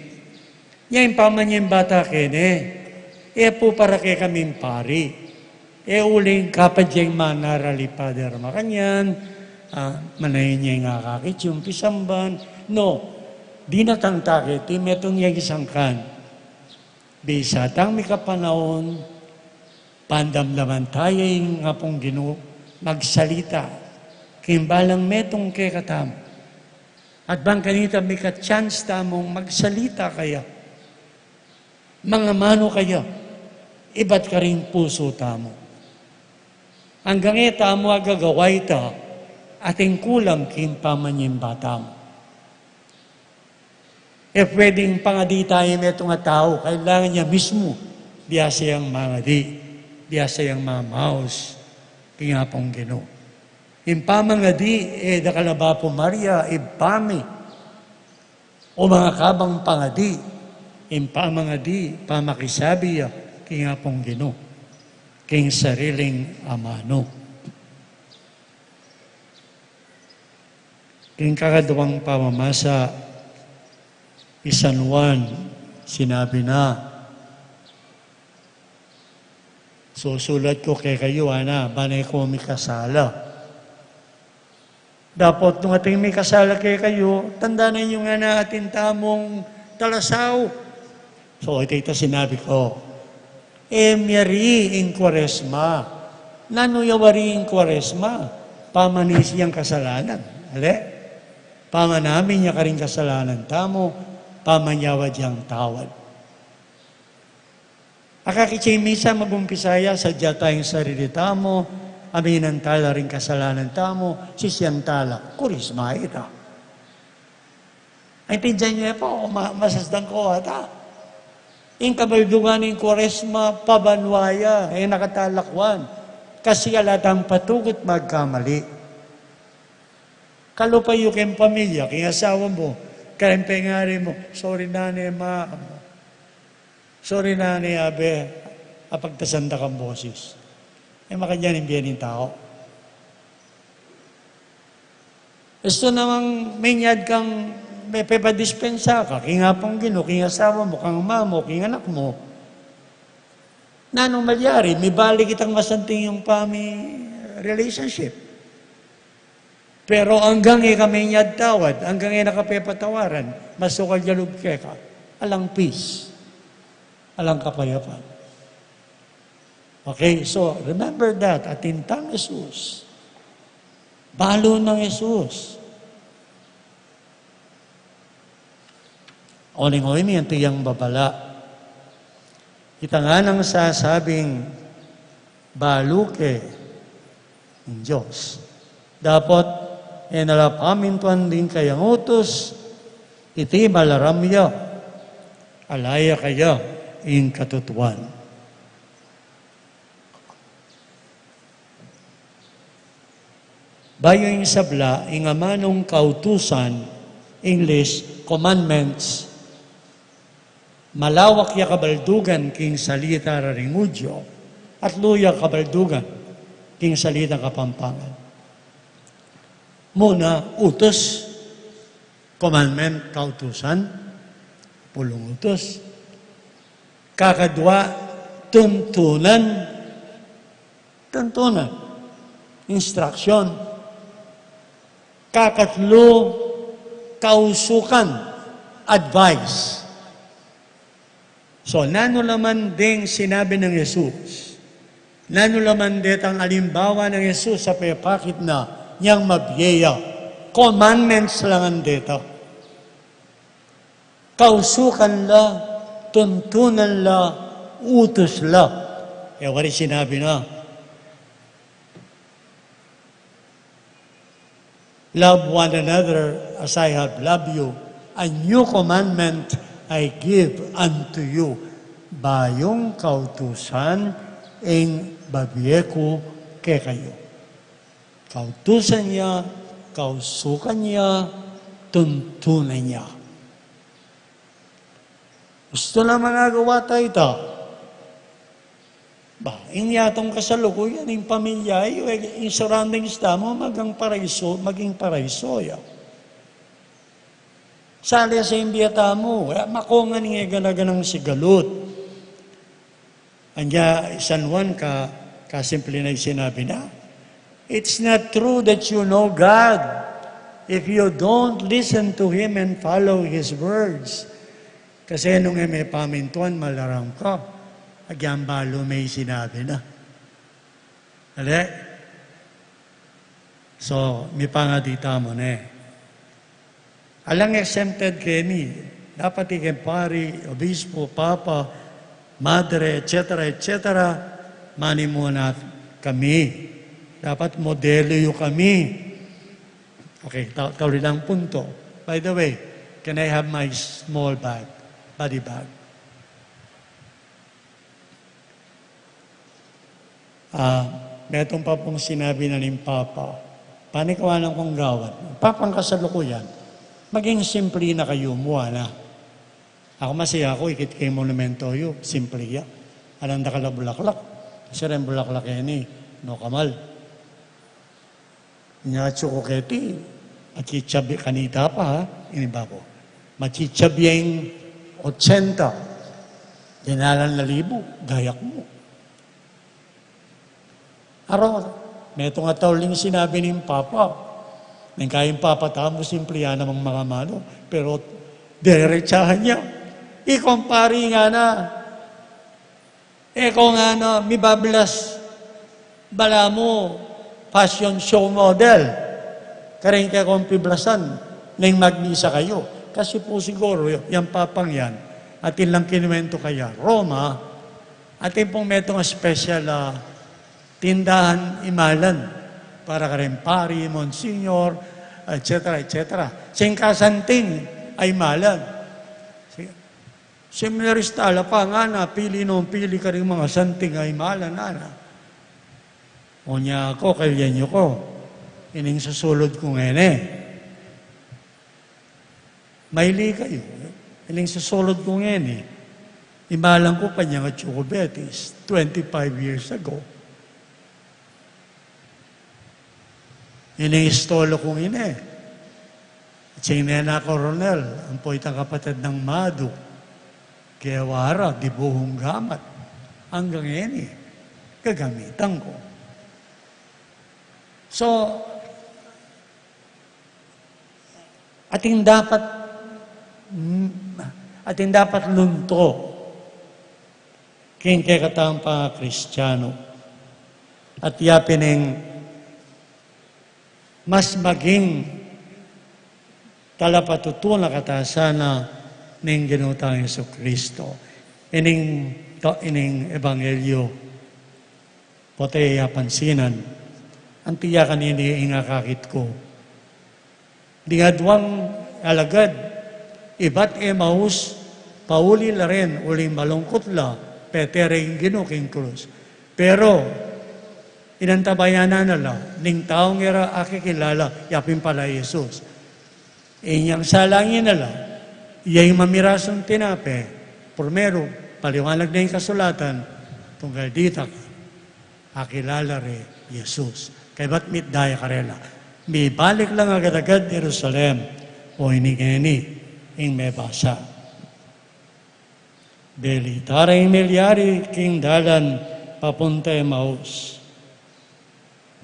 Nya ing pamanyimba ta kene, e pu para kekaming pari. E uling kapad ya ing manarali Father makanyan, ah, manain ya ing akakit yung pisamban. No, dinatang ta keti metung ya ing sangkan. Bisa tang mikapanaun, pandamdaman ta ya ing Apung Ginu, magsalita king balang metung kekatamu. At bang kanita mika-chance tamung magsalita kaya, mangamanu kaya, ibat karing pusu tamu. Anggang e tamu agagawa ita, atin kulang king pamanyimba tamu. E pwedeng pangadi tamu metung a tau, kailangan ya mismu, biasa yang mangadi, biasa yang mamaus. King Apung Ginu. Ing pamangadi, e da ka la ba pumaria, Ibpa mi. O mangakabang pangadi, ing pamangadi, pamakisabi ya king Apung Ginu, king sariling amanu. King kakaduang pamamasa, i San Juan, sinabi na, susulat ku kekayu, ana, bang e kayu mikasala. Dapot nung atin mikasala kekayu, tandanan yu ngana atin tamung talasau. So, ita, ita sinabi ku, e miyari ing Kuaresma. Nanu ya wari ing Kuaresma? Pamanisi yang kasalanan. Ale? Pamanamin ya karing kasalanan tamu, pamanyawad yang tawad. Akakit ya ing misa, mag-umpisa ya, sadya taya ing sarili tamu, aminan tala ring kasalanan tamu, sisian tala, Kuaresma ita. Aintindian yu e pu, ma-, masasdan ku ata. Ing kabaldugan ning Kuaresma, pabanua ya, e na ka talakwan. Kasi ala tang patugut magkamali. Kalupa yu king pamilya, king asawa mu, kareng pengari mu, "Sorry, nane, ma." "Sorry, nane, abe, apagtasan da kang bosis." E makanyan ing bie ning tau. Estu namang menyad kang me-, pepadispensa ka, king Apung Ginu, king asawa mu, kang ama mu, king anak mu. Nanu malyari, mibalik itang masanting yung pami-, relationship. Pero anggang e ka menyad tawad, anggang e na ka pepatawaran, masukal ya lub keka, alang peace, alang kapayapan. Okay, so remember that, atin tang Jesus. Balu nang Jesus. Uling-uli, anti yang babala. Ita nganang sasabing, balu ke ing Dios. Dapot, e na la pamintuan ding kayang utus, iti malaram ya, ala ya kaya ing katutuan. Bayu ing sabla, ing amanung kautusan, English, commandments, malawak ya kabaldugan king salita ra ring Udyo, atlu ya kabaldugan king salitang Kapampangan. Muna, utus, commandment, kautusan, pulung utus. Kakadwa, tuntunan, tuntunan, instruction. Kakatlu, kausukan, advice. So, nanu la man deng sinabi nang Jesus, nanu la man detang alimbawa nang Jesus a pepakit na niyang mabie ya, commandments la ngan deta. Kausukan la, tuntunan la, utus la. E wari sinabi na, "Love one another as I have loved you. A new commandment I give unto you." Bayung kautusan ing babie ku kekayu. Kautusan ya, kausukan ya, tuntunan ya. Ustu na managawa ta ita. Ba, ing yatung kasalukuyan, ing pamilya yu, e, ing surroundings tamu, maging paraiso, maging paraiso ya. Sali sa ing bie tamu, e, makanyan ing e gana-ganang sigalut. Anya, San Juan ka, kasimple na ing sinabi na, "It's not true that you know God if you don't listen to Him and follow His words." Kasi nung e me pamintuan, malaram ka, agyang balu me ing sinabi na. Ale? So, mipangadi tamu ne. Alang exempted keni, dapat ikeng pari, obispo, papa, madre, et cetera, et cetera, manimuna kami. Dapat modelu yu kami. Okay, ta-, tauli lang punto. By the way, can I have my small bag, body bag? Ah, Metung pa pung sinabi na ning Papa, panikawanan kung gawan. Papang kasalukuyan, maging simple na kayu mu, ana. Aku masaya ku, ikit ke ing monumento yu, simple ya. Alang dakal a bulaklak, kasi reng bulaklak ini, no kamal. Nya atsu ku keti, machichabi kanita pa, ha? Ini ba ku? Machichabi ing ochenta, dinalan na libu, gayak mu. Aro, metung a tauling sinabi ning Papa. Ning kayang Papa tamu, simple ya namang mangamanu. Pero, derechahan ya. Ikumpari ngana. E kung ngana, mibablas, balamu, fashion show model. Karing kekong piblasan, neng magmisa kayu. Kasi pu siguru, yang Papang yan, atin lang kinuwento kaya, Roma, atin pung metung a special, ah, tindahan imalan para kareng pari, monsignor, et cetera, et cetera. Singkasanting a imalan. Si-, seminarista la pa ngana, pili nung pili karing mangasanting a imalan, ana. Onya ku, kayuan yu ku, ining susulud ku ngeni. Maili kayu, ining susulud ku ngeni, imalan ku pa nyang atsu ku Betis, twenty-five years ago. Ining istolo kung ini, atsing nena Coronel, ampo itang kapatad nang Madu, Guevara, dibuhung gamat, anggang ini, gagamitan ku. So, atin dapat, mm, atin dapat lunto king kekatang pangakristiano. At ya pin ing mas maging talapatutunan kata sana ning Ginu tang Jesu Kristo. Ining, to, ining ebanghelyo, pota ya pansinan, anti ya kanini ing akakit ku. Ding aduang alagad ibat Emaus, pauli la rin uling malungkut la, pete re ing Ginu king krus. Pero, inantabayanan na la ning taung e ra akikilala, ya pin pala i Jesus. Inyang salangin na la, ya ing mamirasun tinape, purmeru, paliwanag na ing kasulatan, tunggal dita, akilala re Jesus. Kaybat mitda ya karela. Mibalik lang agad-agad Jerusalem, o ini ngeni ing mebasa. Belita re ing milyari king dalan papunta Emaus.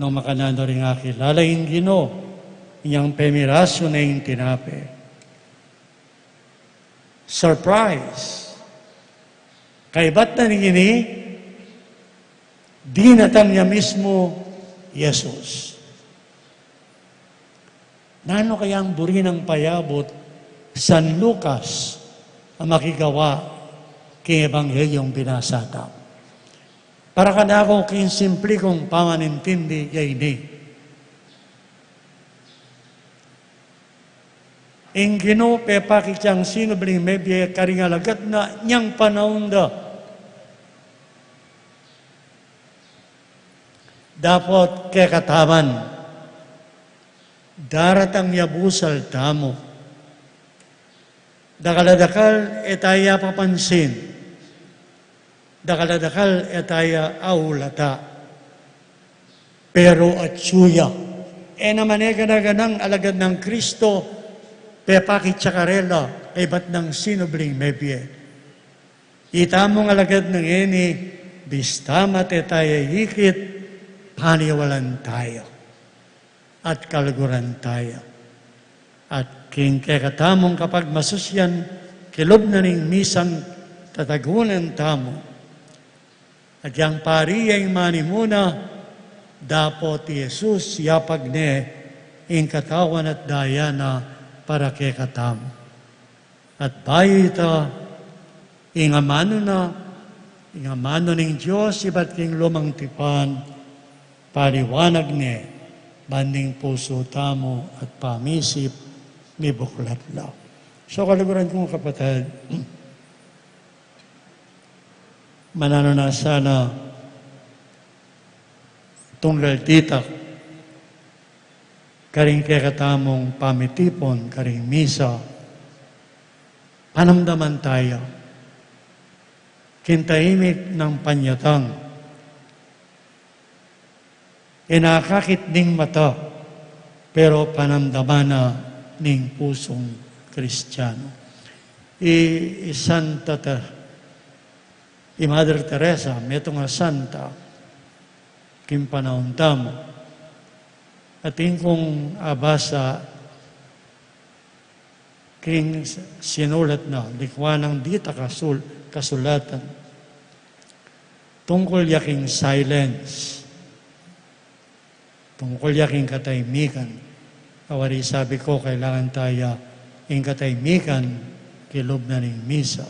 Nung makananu ring akilala ing Ginu, inyang pemirasu ne ing tinape. Surprise! Kaybat na ning ini, dinatang ya mismu Jesus. Nanu kaya ing buri nang payabut San Lucas a makigawa king ebanghelyung binasa ta? Para kanaku king simple kung pamanintindi ya ini. Ing Ginu pepakit yang sinubling mebie karing alagad na inyang panaun da. Dapot kekataman, daratang ya busal tamu. Dakal a dakal e ta ya papansin. Dakal a dakal e ta ya aulata. Pero atsu ya. E naman e gana-ganang alagad nang Kristo, pepakit ya karela kaybat nang sinubling mebie. Itamung alagad nang ini, bista mate ta ya ikit, paniwalan ta ya at kaluguran ta ya. At king kekatamung kapagmasusyan, kilub na ning misang tatagunan tamu. At yang pari ya ing manimuna, dapot i Jesus yapag ne ing katawan at daya na para kekatamu. At bayu ita, ing amanu na, ing amanu ning Dios ibat king lumang tipan, paliwanag ne banding pusu tamu at pamisip mibuklat la. So, kaluguran kung kapatad, mananu na sana Tunggal ditak, karing kekatamung pamitipun karing misa, panamdaman taya king taimik nang panyatang, e nakakit ning mata, pero panamdaman na ning pusung Kristiyanu. I, i Santa Te-, i Mother Teresa, metung a santa king panaun tamu. Atin kung abasa king sinulat na, likwan nang ditak a sul-, kasulatan. Tungkul ya king silence. Tungkul ya king kataimikan. Awari sabi ku, kailangan taya ing kataimikan king lub na ning misa.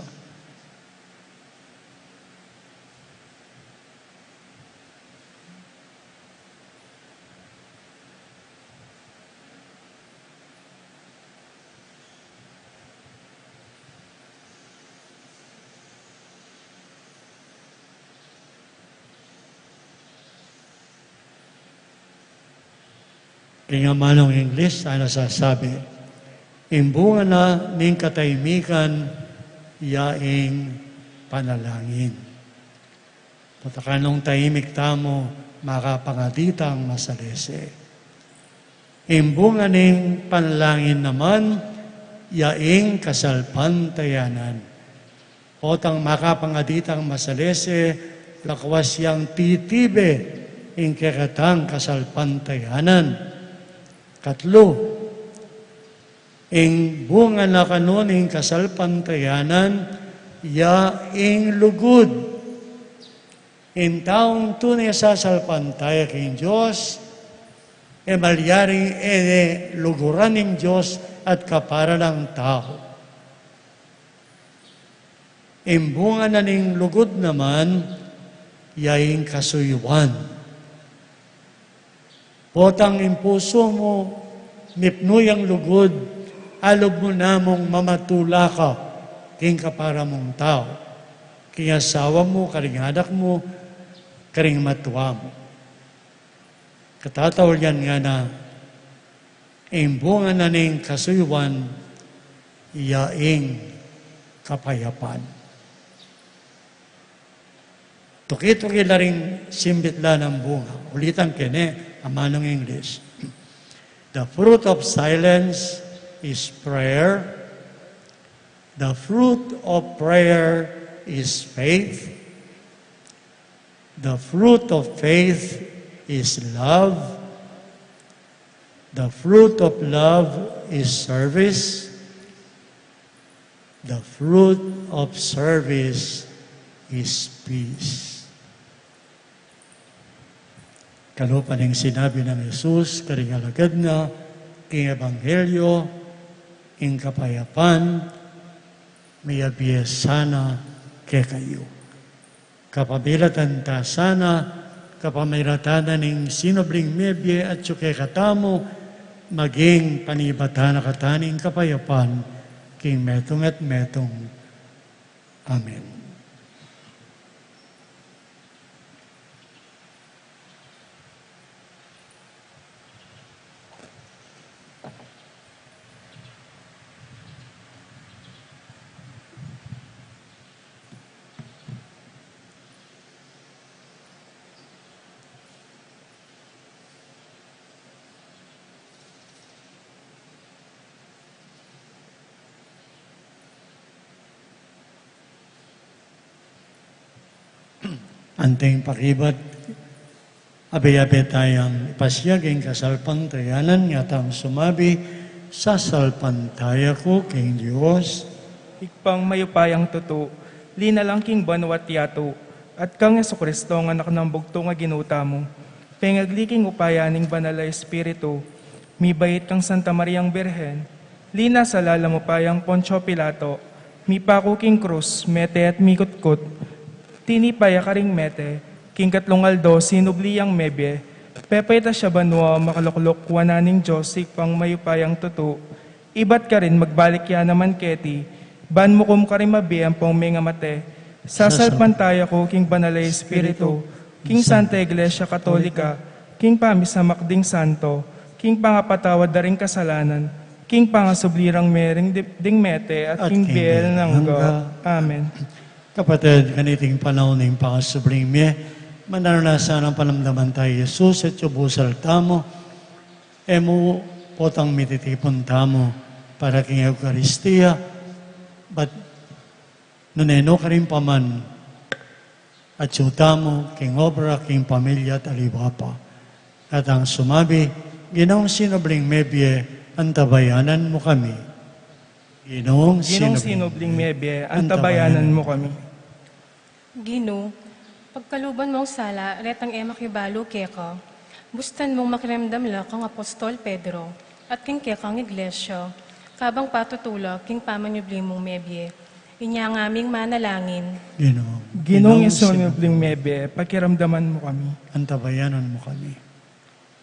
King amanung English, a nasasabi, ing bunga na ning kataimikan, ya ing panalangin. Pota kanung taimik tamu, makapangadi tang masalese. Ing bunga ning panalangin naman, ya ing kasalpantayanan. Potang makapangadi tang masalese, lakwas yang titibe ing kekatang kasalpantayanan. Katlu, ing bunga na kanu ning kasalpantayanan, ya ing lugud. Ing taung tune sasalpantaya king Dios, e malyaring e ne luguran ing Dios at kapara nang tau. Ing bunga na ning lugud naman, ya ing kasuyuan. Potang ing pusu mu mipnu yang lugud, alub mu namung mamatula ka king kapara mung tau, king asawa mu, karing anak mu, karing matua mu. Katataulian ngana, ing bunga na ning kasuyuan, ya ing kapayapan. Tuki-tuki la ring simbit la nang bunga. Ulitan ke ne, amanung English. The fruit of silence is prayer. The fruit of prayer is faith. The fruit of faith is love. The fruit of love is service. The fruit of service is peace. Kalupa ning sinabi nang Jesus karing alagad na king ebanghelyo, ing kapayapan miyabie sana kekayu. Kapamilatan ta sana, kapamilatan na ning sinubling mebie atyu kekatamu, maging panibatan na katamu ning kapayapan king metung at metung. Amen. Anting pakibat, abe-abe tayang ipasiag ing kasalpantayanan, nga tang sumabi, sasalpantaya ku king Dios. Ibpang mayupayang tutu, linalang king banua at yatu, at kang Jesucristo, nga Anak nang bugtung a Ginu tamu, pengagli king upaya ning Banal a Espiritu, mibait kang Santa Mariang Birhen, linasa lalam upayang Poncio Pilato, mipaku king krus, mete at mikutkut, tinipa ya karing mete, king katlung aldo sinubli yang mebie, pepaitas ya banua, makalukluk wanan ning Dios Ibpang mayupayang tutu, ibat karin magbalik ya naman keti, ban mukum karing mabie ampong mengamate. Sasalpantaya ku king Banal a Espiritu, king Santa Iglesia Katolika, king pamisamak ding santo, king pangapatawad da ring kasalanan, king pangasubli rang Mering di-, ding mete, at king biel nang angga. Amen. Kapatid, kaniting panaun ning pangasubling mie, mananu na sanang panamdaman tamu i Jesus, at yu busal tamu, e mu potang mititipun tamu para king Eukaristia, but nune nu karin pa man, atyu tamu king obra, king pamilya, at aliwa pa. At ang sumabi, Ginung sinubling mebie, antabayanan mu kami. Ginung sinubling mebie, antabayanan mu kami. Ginu, pagkaluban mung sala retang e makibalu keka, bustan mung makiramdam la kang Apostol Pedro, at king kekang iglesia, kabang patutu la king pamanyubli mung mebie. Inya ngaming manalangin. Ginu, Ginung sinubling mebie, pakiramdaman mu kami. Antabayanan mu kami.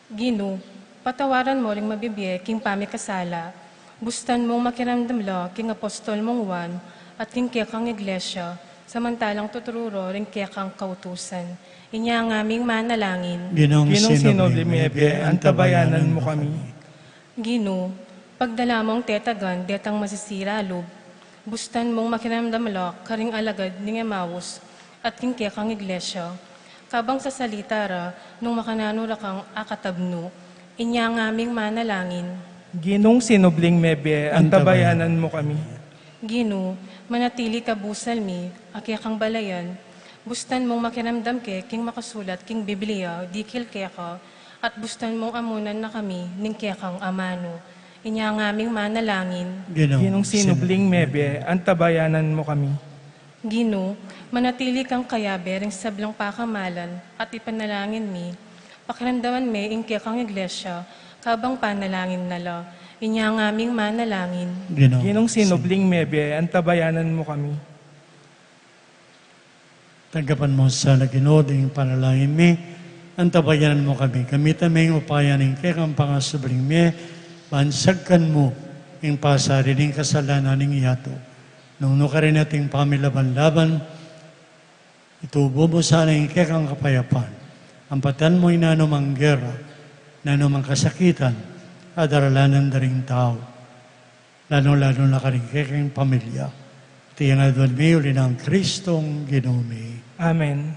Ginu, patawaran mu ring mabibie king pamikasala. Bustan mung makiramdam la king Apostol mung Juan, at king kekang iglesia, samantalang tuturu ro ring kekang kautusan. Inya ngaming manalangin. Ginung sinubling mebie, antabayanan mu kami. Ginu, pagdala mung tetagan detang masisira lub, bustan mung makiramdam la karing alagad ning Emmaus, at king kekang iglesia, kabang sasalita ra nung makananu ra kang akatabnu. Inya ngaming manalangin. Ginung sinubling mebie, antabayanan mu kami. Ginu, manatili ka busal mi, a kekang balayan, bustan mung makiramdam ke king makasulat king Biblia dikil keka, at bustan mung amunan na kami ning kekang amanu. Inya ngaming manalangin. Ginung sinubling mebie, antabayanan mu kami. Ginu, manatili kang kayabe ring sablang pakamalan at ipanalangin mi, pakiramdaman me ing kekang iglesia, kabang panalangin na la. Inya ngaming manalangin. Ginung sinubling mebie, antabayanan mu kami. Tanggapan mu sana, Ginu, ding panalangin mi, antabayanan mu kami, gamitan me ing upaya ning kekang pangasubling mie, ban sagkan mu ing pasari ning kasalanan ning yatu. Nung nu karin ating pamilaban-laban, itubu mu sana ing kekang kapayapan. Ampatan mu ing nanumang gera, nanumang kasakitan, a daralanan da ring tau. Lalu-lalu na karing kekeng pamilya. Iti ing aduan mi uli nang Kristong Ginu mi. Amen.